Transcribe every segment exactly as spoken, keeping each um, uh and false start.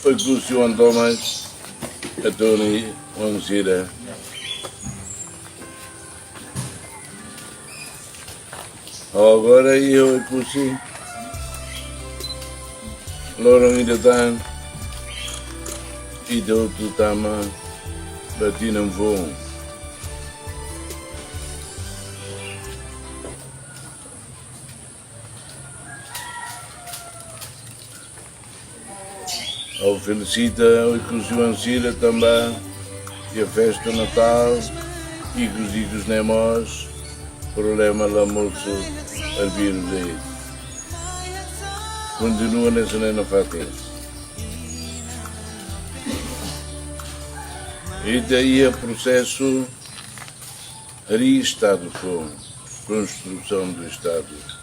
Oekusi oan tomak, Atoni oan sira. Agora iha Oekusi, loron ida tan, ita hotu tama ba tinan foun. Ha'u felisita Oekusi oan sira tanba iha festa Natál, ikus-ikus ne'e mós, problema la mosu arbiru de'it. Kontinua hanesan ne'e nafatin. Ita iha prosesu harii Estadu foun, construção do Estado.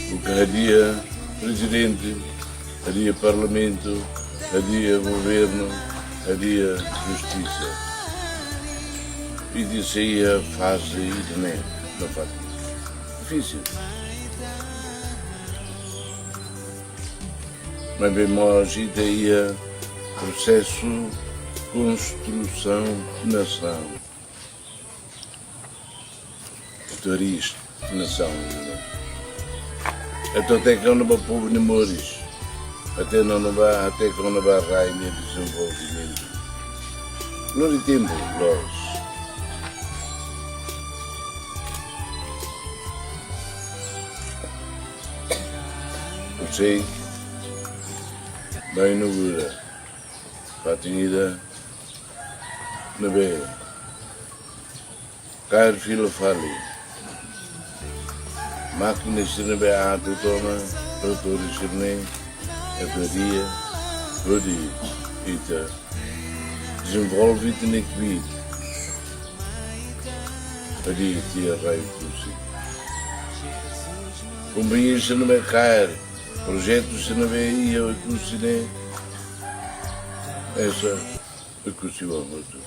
Buka hadi'a prezidente, hadi'a parlamentu, hadi'a governu, hadi'a justisa. Ita sei iha faze ida-ne'e nafatin. Difisil. Maibé mós ita iha prosesu konstrusaun nasaun. Ita harii nasaun. Ita hateke ona ba povu nia moris. Ita hateke ona ba, hateke ona ba rai nia dezenvolvimentu. Lori tempu, loos. Ha'u sei bá inaugura fatin ida ne'ebé kaer fila fali. Mákina sira ne'ebé atu toma, tratór sira-ne'e, atu harii, hodi ita dezenvolve ita-nia kbiit. Hodi ita iha rai Oekusi. Kompañia sira ne'ebé kaer, projetu sira ne'ebé iha Oekusi ne'e, hanesan Oekusi oan hotu.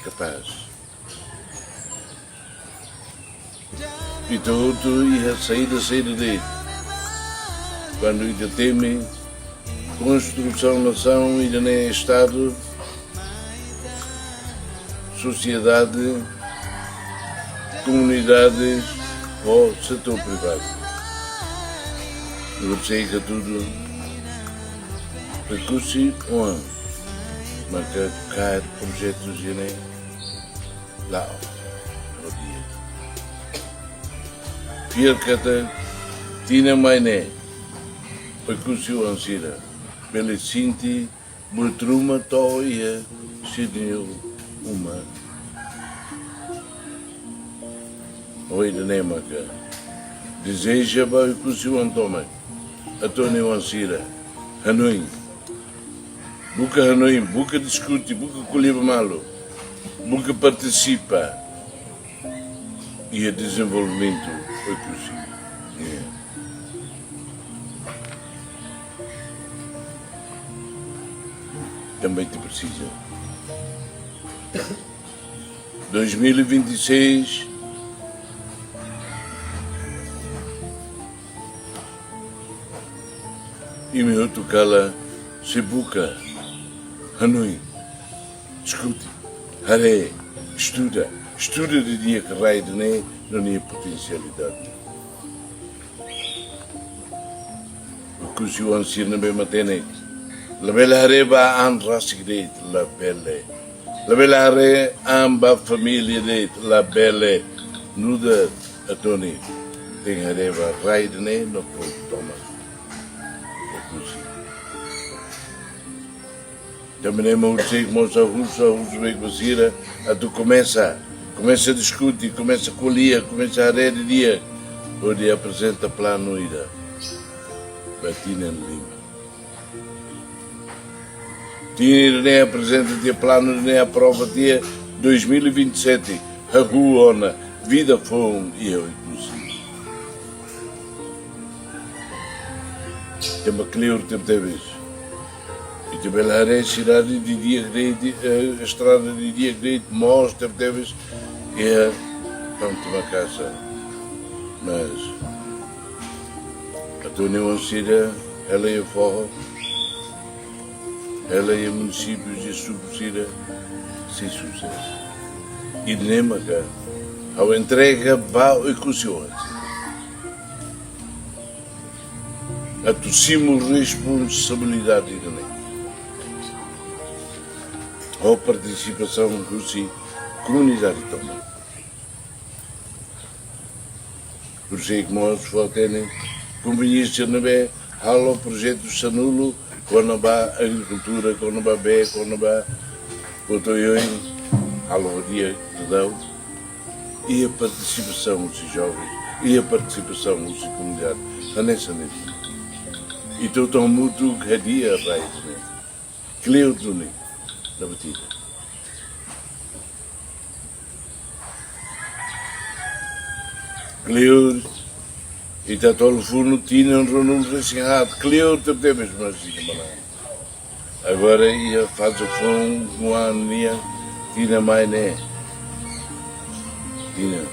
Kapás. Ita hotu iha saida-saida de'it. Kuandu ita temi konstrusaun nasaun ida-ne'e Estadu, sosiedade, komunidade ou setór privadu. Ha'u sei hatudu, Oekusi oan maka kaer projetu sira-ne'e la'o, no dia. Fiar katak tinan mai ne'e, Oekusi oan sira bele sente buat ruma to'o iha sira-nia uma. Ha'u ida-ne'e maka dezeja ba Oekusi oan tomak, Atoni oan sira, hanoin. Buka hanoin, buka diskute, buka ko'alia ba malu, buka partisipa iha dezenvolvimentu Oekusi. Iha. Tanba ita presiza. Dois mil e vinte e seis, imi hotu kala sei buka hanoin, diskute, haree, estuda, estuda didi'ak rai ida-ne'e no nia potensialidade. Oekusi oan sira ne'ebé matenek, labele haree ba an rasik de'it, labele. Labele haree an ba família de'it, labele. Nu'udar Atoni, tenke haree ba rai ida-ne'e no povu tomak. Oekusi. Tanba ne'e mak ha'u sei mós husu, husu ba sira atu komesa, komesa diskute, komesa ko'alia, komesa haree didi'ak, hodi aprezenta planu ida ba tinan lima. Tinan ida-ne'e aprezenta tiha planu ida-ne'e aprova tiha dois mil e vinte e sete, hahú ona vida foun iha Oekusi. Ita-boot kleur tebetebes. Ita bele haree sidade didi'ak de'it, eh, estrada didi'ak de'it, moos tebetebes, iha Tantu Makasar. Mas António Ansira, hela iha foho, hela iha munisípiu de Sucusira, sei susesu. Ida-ne'e maka ha'u entrega ba Oekusi Oan-Sira atu simu responsabilidade ida-ne'e ho partisipasaun husi komunidade tomak. Por isso é que mós fó-hatene kompañia sira ne'ebé halo projetu sanulu kona-ba agrikultura, kona-ba bee, kona-ba boto-oioin, halo ho di'ak daudaun. Iha partisipasaun husi jovens, iha partisipasaun husi komunidade, hanesan ne'e. Entaun, hamutuk hadi'a rai ne'e. Kleur duni, na batida. Kleur, ita tolu funu tinan ruanulu-resin-haat, kleur tebetebes, mas ita manán. Agora iha faze foun, oan nian, tinan mai ne'e, tinan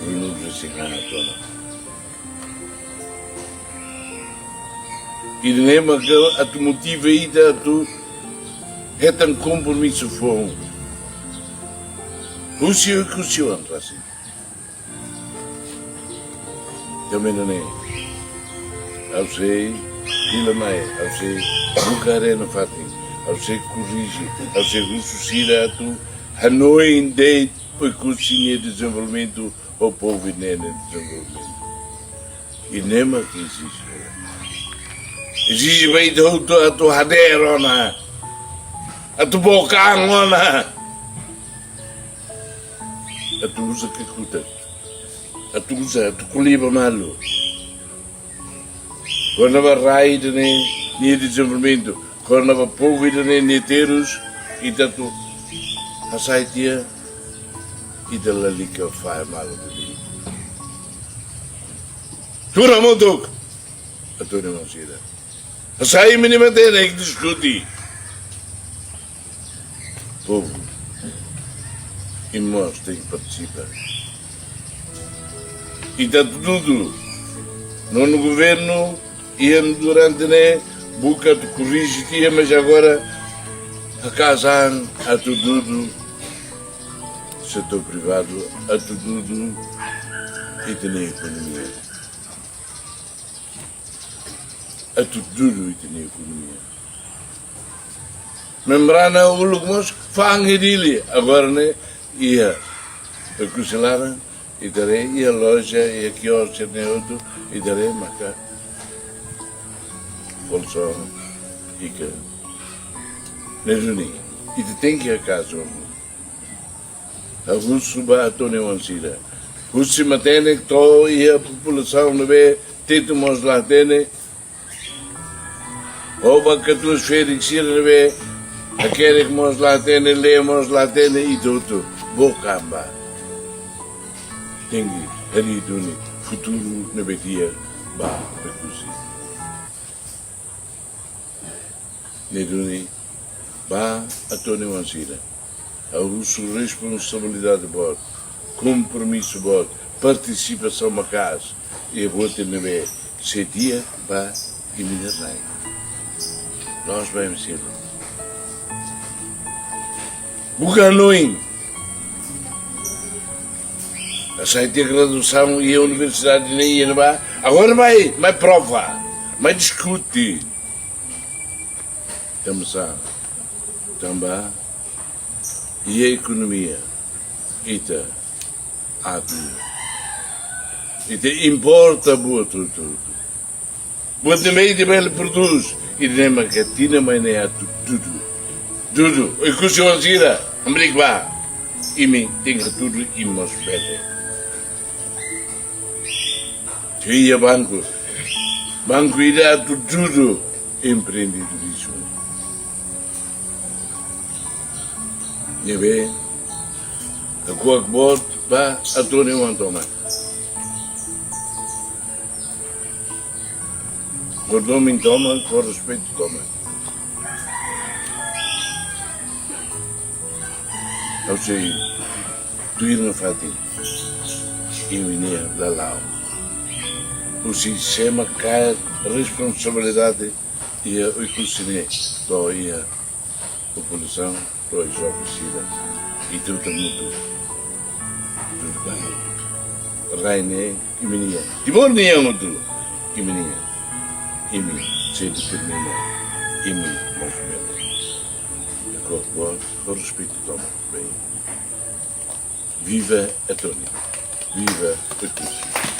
ruanulu-resin-haat ona. Ida-ne'e maka atu motiva ita atu hetan kompromisu foun husi Oekusi Oan rasik. Tanba ne'e, ha'u sei fila mai, ha'u sei buka haree nafatin, ha'u sei korrije, ha'u sei husu sira atu hanoin de'it Oekusi nia dezenvolvimentu ho povu ne'e nia dezenvolvimentu. Ida-ne'e mak ezije. Ezije ba ita hotu atu hadeer ona, atu book an ona, atu uza kakutak, atu uza, atu ko'alia ba malu. Kona-ba rai ida-ne'e nia dezenvolvimentu, kona-ba povu ida-ne'e nia terus, ita atu hasai tiha, ita lalika fahe malu duni. Tuur hamutuk, António Ansira. Hasai imi-nia matenek, diskute. Povu, imi mós tenke partisipa. Ita atu dudu. Nonu governu iha durante ne'e buka atu korrije tiha, mas agora haka'as an atu dudu setór privadu, atu dudu ita-nia ekonomia. Atu dudu ita-nia ekonomia. Membrana uluk mós fa'an iha Dili, agora ne'e iha Oekusi laran, ita haree iha loja, iha kios, ne'e hotu, ita haree maka kolxaun, ika. Ne'e duni, ita tenke haka'as an. Ha'u husu ba António Ansira. Husi matenek to'o iha populasaun ne'ebé tetu mós la hatene. Ho ba katuas-ferik sira ne'ebé hakerek mós la hatene, lee mós la hatene, ita hotu book an ba. Tenke harii duni futuru ne'ebé di'ak ba Oekusi. Ne'e duni ba António Ansira. Ha'u husu responsabilidade boot, kompromisu boot, partisipasaun maka'as, i buat ne'ebé sei di'ak ba imi-nia rai. Loos ba imi seluk. Buka hanoin. Hasai tiha graduasaun iha universidade ne'e iha ne'ebá. Agora mai, mai prova, mai diskute. Tanba sá? Tanba iha ekonomia ita atu, ita importa buat hotu-hotu. Buat ne'ebé ita bele prodús, ida-ne'e maka tinan mai ne'e atu dudu. Dudu, Oekusi oan sira, hamriik bá. Imi tenke dudu, imi mós bele. Iha banku. Banku ida atu dudu empreendedorizmu. Ne'ebé, hakuak boot ba António oan tomak. Ho domin tomak, ho respeitu tomak. Ha'u sei tuir nafatin imi-nia lala'ok. Husi sé mak kaer responsabilidade iha Oekusi ne'e, to'o iha populasaun, to'o iha joven sira, ita hotu hamutuk. Tudo bem. Rai ne'e imi-nian. Timor nian hotu imi-nian. Imi sei determina imi movimentu. Ho respeitu tomak, bem. Viva Etoni. Viva Oekusi.